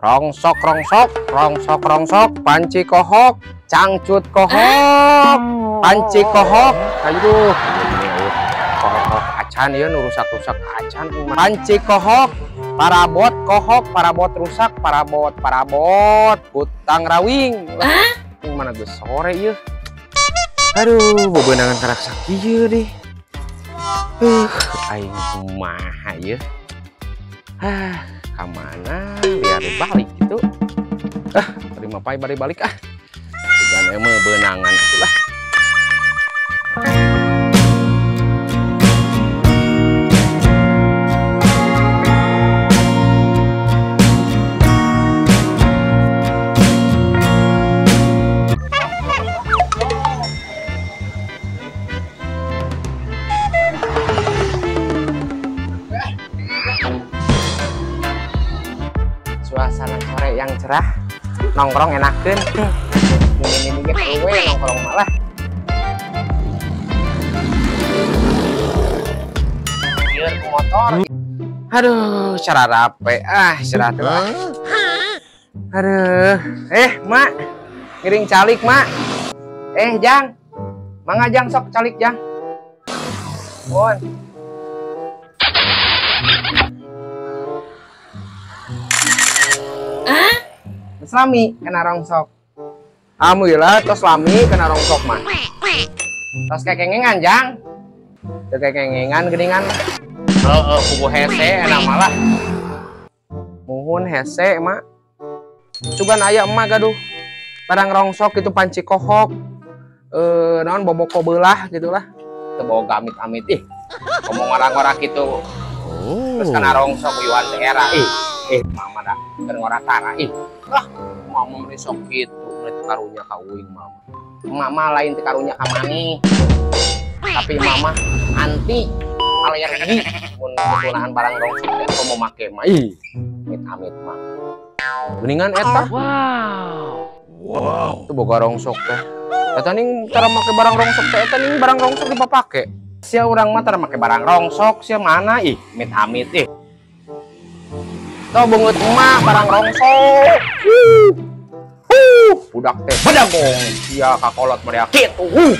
Rongsok rongsok, rongsok rongsok, panci kohok, cangcut kohok, panci kohok. Aduh, kohok acan ya, nu rusak-rusak acan. Panci kohok, parabot kohok, parabot rusak, parabot parabot, kutang rawing. Mana geus sore ieu. Aduh, bebenangan karak sakieu deh. Aing kumaha ieu. Ah, ka mana biar balik gitu. Ah, terima pai bari balik ah. Sugan emang benangan itulah. Suasana sore yang cerah, nongkrong enakeun. Ini ge we nongkrong malah. Ieu ku motor. Aduh, cara rape ah, istirahat lah. Aduh, Mak. Ngiring calik, Mak. Jang. Mangga Jang sok calik, Jang. Mohon. Lami kena rongsok. Alhamdulillah tos lami kena rongsok mah. Tos kekengengan Jang. Teu kekengengan geuningan. Heeh, kubu hese enak malah. Muhun hese mak. Sugan aya emak gaduh. Barang rongsok itu panci kohok. Naon boboko beulah gitulah. Teu boga amit-amit ih. Ngomong ngora-ngora kitu. Terus kena rongsok uyuhan teh era ih. Mama dah keur ngora-kara ih. Lah, mama meni sok kitu, meni teu karunya ka uing mama. Mama lain teu karunya ka maneh. Tapi mama anti alergi mun ketunahan barang rongsok teh komo make mah. Ih, amit-amit mah. Geuningan eta. Wow. Wow. Itu boga rongsok teh. Eta ning tara make barang rongsok teh, eta ning barang rongsok dipapake. Sia urang mah tara make barang rongsok, sia mana ih, amit-amit ih. Tuh bungut emak barang rongsok. Budak teh bedagong sia kakolot mereka kitu.